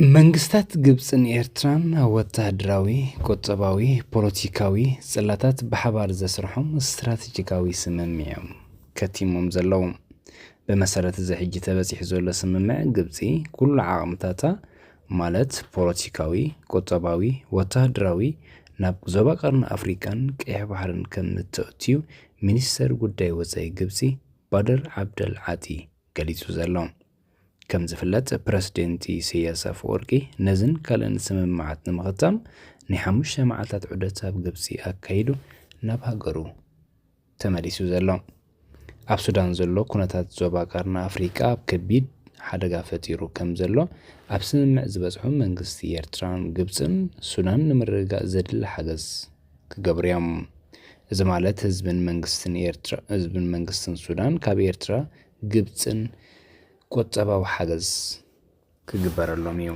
መንግስታት ግብፅን ኤርትራን ወተሃደራዊ፣ ቁጠባዊ፣ ፖለቲካዊ ፅላታት ብሓባር ዘስርሖም ስትራቴጂካዊ ስምምዕ እዮም ከቲሞም ዘለዉ። ብመሰረት እዚ ሕጂ ተበፂሑ ዘሎ ስምምዕ፣ ግብፂ ኩሉ ዓቕምታታ ማለት ፖለቲካዊ፣ ቁጠባዊ፣ ወተሃደራዊ ናብ ዞባ ቀርኒ ኣፍሪቃን ቀይሕ ባሕርን ከም እተእትዩ ሚኒስተር ጉዳይ ወፃኢ ግብፂ ባድር ዓብደል ዓጢ ገሊጹ ዘሎ። ከም ዝፍለጥ፣ ፕረሲደንት ኢሳያስ ኣፈወርቂ ነዝን ካልእን ስምምዓት ንምኽታም ናይ ሓሙሽተ መዓልታት ዑደት ኣብ ግብጺ ኣካይዱ ናብ ሃገሩ ተመሊሱ ዘሎ። ኣብ ሱዳን ዘሎ ኩነታት ዞባ ቀርኒ ኣፍሪቃ ኣብ ከቢድ ሓደጋ ፈጢሩ ከም ዘሎ ኣብ ስምምዕ ዝበጽሑ መንግስቲ ኤርትራን ግብጽን ሱዳን ንምርግጋእ ዘድሊ ሓገዝ ክገብሩ እዮም። እዚ ማለት ህዝብን መንግስትን ኤርትራ ህዝብን መንግስትን ሱዳን ካብ ኤርትራ ግብጽን ቁጠባዊ ሓገዝ ክግበረሎም እዩ።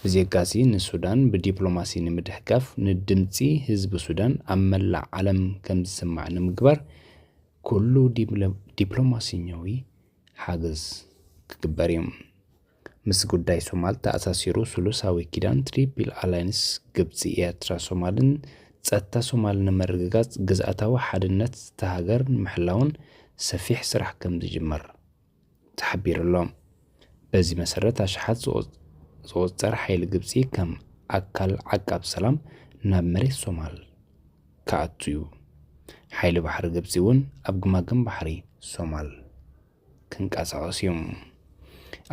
ብዜጋሲ ንሱዳን ብዲፕሎማሲ ንምድሕጋፍ ንድምፂ ህዝቢ ሱዳን ኣብ መላእ ዓለም ከም ዝስማዕ ንምግባር ኩሉ ዲፕሎማሲኛዊ ሓገዝ ክግበር እዩ። ምስ ጉዳይ ሶማል ተኣሳሲሩ ስሉሳዊ ኪዳን ትሪፕል ኣላይንስ ግብፂ፣ ኤርትራ፣ ሶማልን ጸጥታ ሶማል ንምርግጋጽ ግዝኣታዊ ሓድነት እታ ሃገር ንምሕላውን ሰፊሕ ስራሕ ከም ዝጅመር ተሓቢሩ ኣሎ። በዚ መሰረት ኣሽሓት ዝቑጸር ሓይሊ ግብፂ ከም ኣካል ዓቃብ ሰላም ናብ መሬት ሶማል ክኣቱ እዩ። ሓይሊ ባሕሪ ግብፂ እውን ኣብ ግማግም ባሕሪ ሶማል ክንቀሳቐስ እዩ።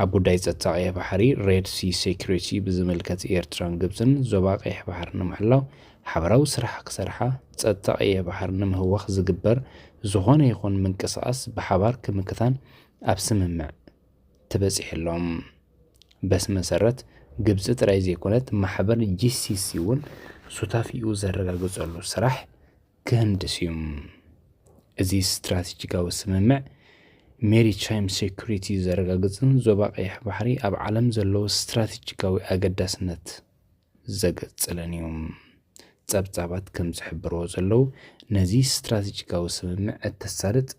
ኣብ ጉዳይ ጸጥታ ቀይሕ ባሕሪ፣ ሬድ ሲ ሴኩሪቲ፣ ብዝምልከት ኤርትራን ግብፅን ዞባ ቀይሕ ባሕሪ ንምሕላው ሓበራዊ ስራሕ ክሰርሓ፣ ጸጥታ ቀይሕ ባሕሪ ንምህዋኽ ዝግበር ዝኾነ ይኹን ምንቅስቓስ ብሓባር ክምክታን ኣብ ስምምዕ ተበጺሑ ኣሎ። በዚ መሰረት ግብፂ ጥራይ ዘይኮነት ማሕበር ጂ ሲ ሲ እውን ሱታፊኡ ዘረጋግጸሉ ስራሕ ክህንድስ እዩ። እዚ ስትራቴጂካዊ ስምምዕ ሜሪታይም ሴኩሪቲ ዘረጋግጽን ዞባ ቀይሕ ባሕሪ ኣብ ዓለም ዘለዎ ስትራቴጂካዊ ኣገዳስነት ዘገጽልን እዩ። ጸብጻባት ከም ዝሕብርዎ ዘለዉ ነዚ ስትራቴጂካዊ ስምምዕ እተሳልጥ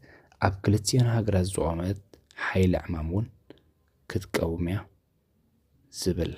ኣብ ክልቲኣን ሃገራት ዝቖመት ሓይሊ ዕማም እውን ክትቀውም እያ ዝብል